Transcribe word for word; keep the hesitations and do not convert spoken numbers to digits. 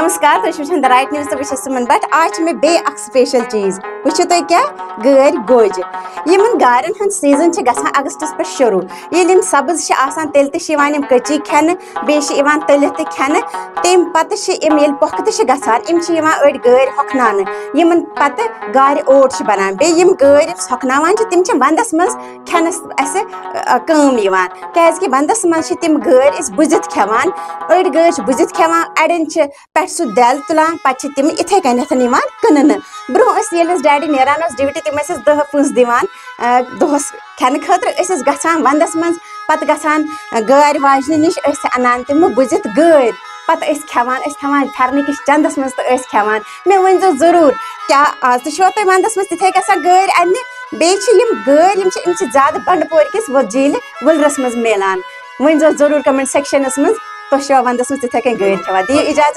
نمسکار، تُہۍ چھِو وٕچھان The Right News تہٕ بہٕ چھَس سُمن بٹ۔ آز چھِ مےٚ بیٚیہِ اکھ special چیٖز۔ وٕچھِو تُہۍ کیٛاہ؟ گٲرۍ گوجہِ۔ یِمن گارٮ۪ن ہُنٛد season چھِ گژھان اگستس پٮ۪ٹھ شروٗع۔ ییٚلہِ یِم سبٕز چھِ آسان، تیٚلہِ تہِ چھِ یِوان یِم کٔچی کھٮ۪نہٕ، بیٚیہِ چھِ یِوان تٔلِتھ تہِ کھٮ۪نہٕ۔ تَمہِ پتہٕ چھِ یِم، ییٚلہِ پۄختہٕ چھِ گژھان، یِم چھِ یِوان أڑۍ گٲرۍ ہۄکھناونہٕ، یِمن پتہٕ گارِ اوٹ چھِ بنان۔ بیٚیہِ یِم گٲرۍ أسۍ ہۄکھناوان چھِ، تِم چھِ ونٛدس منٛز کھٮ۪نس اَسہِ، آ، کٲم یِوان، کیازِ کہِ ونٛدس منٛز چھِ تِم گٲرۍ أسۍ بُزِتھ کھٮ۪وان۔ أڑۍ گٲرۍ چھِ بُزِتھ کھٮ۪وان، اَڑٮ۪ن چھِ پٮ۪ٹھ سُہ دٮ۪ل تُلان، پَتہٕ چھِ تِم یِتھَے کٔنٮ۪تھ یِوان کٕننہٕ۔ برٛونٛہہ ٲسۍ، ییٚلہِ أسۍ daddy نیران اوس duty، تِم ٲسۍ اَسہِ دَہ پونٛسہٕ دِوان، آ، دۄہَس کھٮ۪نہٕ خٲطرٕ۔ أسۍ ٲسۍ گژھان وَنٛدَس منٛز، پَتہٕ گژھان، آ، گٲرۍ واجنہِ نِش، ٲسۍ اَنان تِمہٕ بُزِتھ گٲرۍ، پَتہٕ ٲسۍ کھٮ۪وان، ٲسۍ تھاوان پھٮ۪رنہٕ کِس چَندَس منٛز تہٕ ٲسۍ کھٮ۪وان۔ مےٚ ؤنۍزیو ضروٗر، کیٛاہ آز تہِ چھُوا تۄہہِ وَنٛدَس منٛز تِتھَے گژھان گٲرۍ اَننہِ؟ بیٚیہِ چھِ یِم گٲرۍ، یِم چھِ، یِم چھِ زیادٕ بَنٛڈٕ پورِ کِس وۄ-، جھیٖلہِ وُلرَس منٛز میلان۔ ؤنۍزیو ضروٗر comment sectionس منٛز، تُہۍ چھِوا وَنٛدَس منٛز تِتھَے کٔنۍ گٲرۍ کھٮ۪وان؟ دِیِو اِجازت۔